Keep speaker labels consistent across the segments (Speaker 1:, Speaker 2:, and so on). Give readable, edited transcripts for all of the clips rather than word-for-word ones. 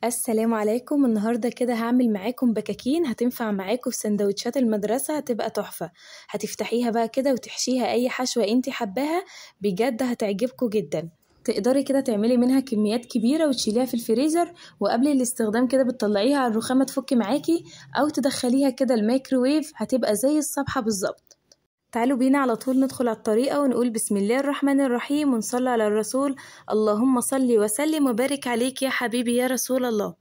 Speaker 1: السلام عليكم. النهارده كده هعمل معاكم بكاكين هتنفع معاكم في سندوتشات المدرسة، هتبقى تحفة. هتفتحيها بقى كده وتحشيها اي حشوه انت حباها، بجد هتعجبكم جدا. تقدري كده تعملي منها كميات كبيرة وتشيليها في الفريزر، وقبل الاستخدام كده بتطلعيها على الرخامه تفك معاكي، او تدخليها كده الميكروويف، هتبقى زي الصبحه بالظبط. تعالوا بينا على طول ندخل على الطريقة ونقول بسم الله الرحمن الرحيم ونصلي على الرسول، اللهم صل وسلم وبارك عليك يا حبيبي يا رسول الله.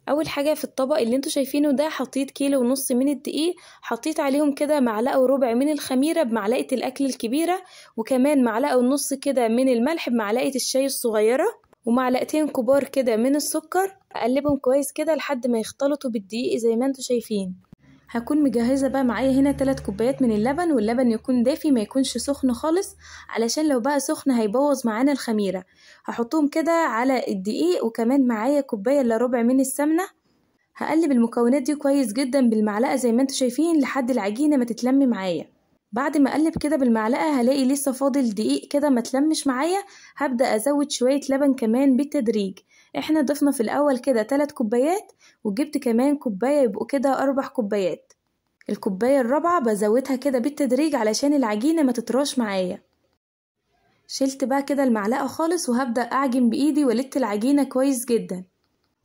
Speaker 1: اول حاجة في الطبق اللي انتوا شايفينه ده حطيت 1.5 كيلو من الدقيق، حطيت عليهم كده 1.25 معلقة من الخميرة بمعلقة الاكل الكبيرة، وكمان 1.5 معلقة كده من الملح بمعلقة الشاي الصغيرة، ومعلقتين كبار كده من السكر. اقلبهم كويس كده لحد ما يختلطوا بالدقيق زي ما انتوا شايفين. هكون مجهزة بقى معايا هنا 3 كوبايات من اللبن، واللبن يكون دافي ما يكونش سخن خالص، علشان لو بقى سخن هيبوظ معانا الخميرة. هحطهم كده على الدقيق، وكمان معايا 1.75 كوباية من السمنة. هقلب المكونات دي كويس جدا بالمعلقة زي ما انتوا شايفين لحد العجينة ما تتلم معايا. بعد ما اقلب كده بالمعلقة هلاقي لسه فاضل دقيق كده ما تلمش معايا، هبدأ ازود شوية لبن كمان بالتدريج. احنا ضفنا في الاول كده 3 كوبايات، وجبت كمان كوباية، يبقوا كده 4 كوبايات. الكوباية الرابعة بزودها كده بالتدريج علشان العجينة ما تطراش معايا. شلت بقى كده المعلقة خالص وهبدأ اعجن بايدي ولدت العجينة كويس جدا.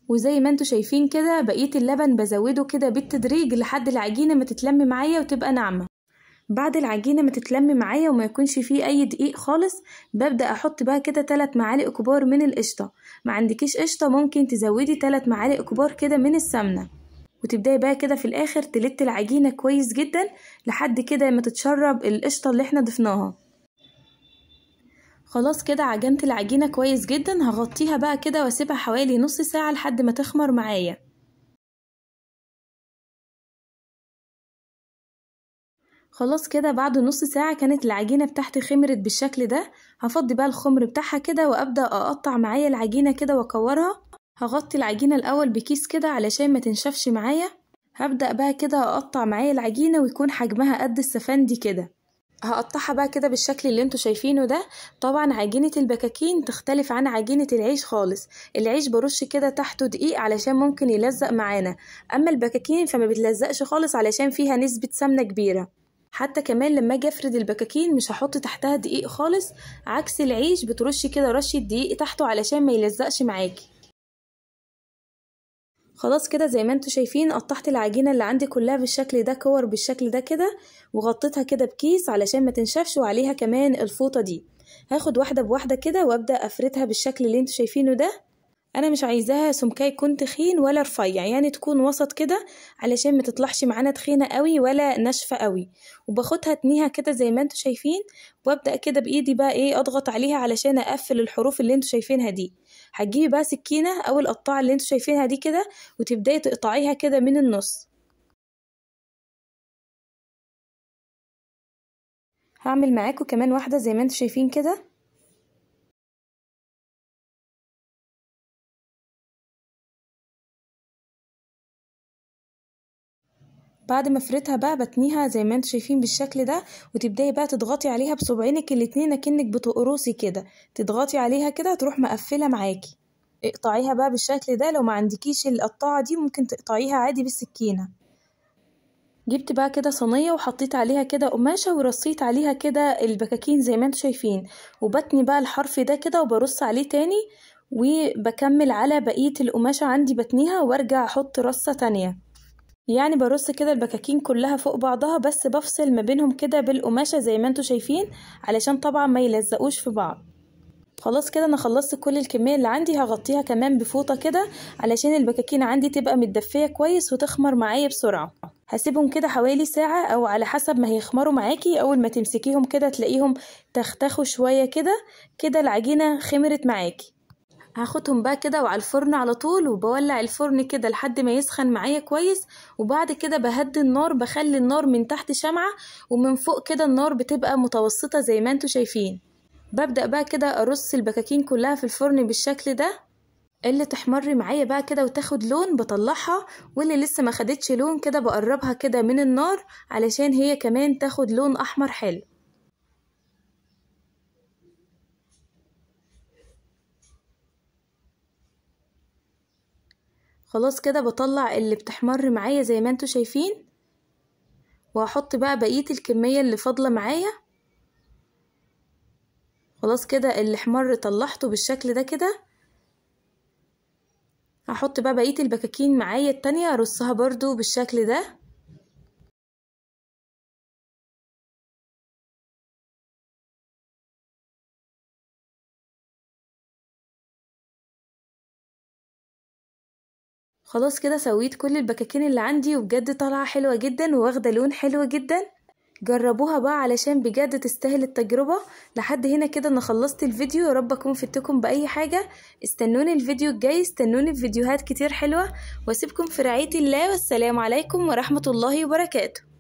Speaker 1: وزي ما انتوا شايفين كده بقية اللبن بزوده كده بالتدريج لحد العجينة ما تتلم معايا وتبقى ناعمة. بعد العجينة ما تتلم معايا وما يكونش فيه اي دقيق خالص، ببدأ احط بقى كده 3 معالق كبار من القشطة. ما عندكيش قشطة ممكن تزودي 3 معالق كبار كده من السمنة. وتبدأي بقى كده في الاخر تلت العجينة كويس جدا لحد كده ما تتشرب القشطة اللي احنا ضفناها. خلاص كده عجنت العجينة كويس جدا. هغطيها بقى كده واسيبها حوالي نص ساعة لحد ما تخمر معايا. خلاص كده بعد نص ساعة كانت العجينة بتاعتي خمرت بالشكل ده. هفضي بقى الخمر بتاعها كده وابدأ اقطع معايا العجينة كده واكورها. هغطي العجينة الاول بكيس كده علشان ما تنشفش معايا. هبدأ بقى كده اقطع معايا العجينة ويكون حجمها قد السفندي كده. هقطعها بقى كده بالشكل اللي انتوا شايفينه ده. طبعا عجينة البكاكين تختلف عن عجينة العيش خالص. العيش برش كده تحته دقيق علشان ممكن يلزق معانا، اما البكاكين فما بتلزقش خالص علشان فيها نسبة سمنة كبيرة. حتى كمان لما اجي افرد البكاكين مش هحط تحتها دقيق خالص، عكس العيش بترشي كده رشه دقيق تحته علشان ما يلزقش معاكي. خلاص كده زي ما انتوا شايفين قطعت العجينة اللي عندي كلها بالشكل ده، كور بالشكل ده كده، وغطيتها كده بكيس علشان ما تنشفش، وعليها كمان الفوطه دي. هاخد واحدة بواحدة كده وابدا افردها بالشكل اللي انتوا شايفينه ده. انا مش عايزاها سمكها يكون تخين ولا رفيع، يعني تكون وسط كده علشان ما تطلعش معانا تخينة قوي ولا ناشفة قوي. وباخدها اتنيها كده زي ما انتوا شايفين، وابدا كده بايدي بقى ايه اضغط عليها علشان اقفل الحروف اللي انتوا شايفينها دي. هتجيبي بقى سكينة او القطاعه اللي انتوا شايفينها دي كده وتبداي تقطعيها كده من النص. هعمل معاكم كمان واحدة زي ما انتوا شايفين كده. بعد ما فريتها بقى بتنيها زي ما انتوا شايفين بالشكل ده، وتبداي بقى تضغطي عليها بصبعينك الاتنين اكنك بتقرصي كده، تضغطي عليها كده تروح مقفلة معاكي. اقطعيها بقى بالشكل ده. لو ما عندكيش القطاعه دي ممكن تقطعيها عادي بالسكينة. جبت بقى كده صينية وحطيت عليها كده قماشة ورصيت عليها كده البكاكين زي ما انتوا شايفين، وبتني بقى الحرف ده كده وبرص عليه تاني، وبكمل على بقية القماشه عندي بتنيها، وارجع احط رصه تانية. يعني برص كده البكاكين كلها فوق بعضها، بس بفصل ما بينهم كده بالقماشة زي ما انتوا شايفين علشان طبعا ما يلزقوش في بعض. خلاص كده انا خلصت كل الكمية اللي عندي. هغطيها كمان بفوطة كده علشان البكاكين عندي تبقى متدفية كويس وتخمر معايا بسرعة. هسيبهم كده حوالي ساعة او على حسب ما هيخمروا معاكي. اول ما تمسكيهم كده تلاقيهم تختخوا شوية كده كده العجينة خمرت معاكي. هاخدهم بقى كده وعلى الفرن على طول، وبولع الفرن كده لحد ما يسخن معايا كويس. وبعد كده بهدي النار، بخلي النار من تحت شمعة ومن فوق كده النار بتبقى متوسطة زي ما انتوا شايفين. ببدأ بقى كده ارص البكاكين كلها في الفرن بالشكل ده. اللي تحمر معايا بقى كده وتاخد لون بطلعها، واللي لسه ما خدتش لون كده بقربها كده من النار علشان هي كمان تاخد لون احمر حلو. خلاص كده بطلع اللي بتحمر معايا زي ما انتوا شايفين، وهحط بقى بقية الكمية اللي فاضلة معايا. خلاص كده اللي احمر طلعته بالشكل ده كده. هحط بقى بقية البكاكين معايا التانية، ارصها برضو بالشكل ده. خلاص كده سويت كل البكاكين اللي عندي، وبجد طالعة حلوة جدا وواخدة لون حلو جدا. جربوها بقى علشان بجد تستاهل التجربة. لحد هنا كده انا خلصت الفيديو، يا رب اكون فدتكم باي حاجة. استنوني الفيديو الجاي، استنوني في فيديوهات كتير حلوة، واسيبكم في رعاية الله، والسلام عليكم ورحمة الله وبركاته.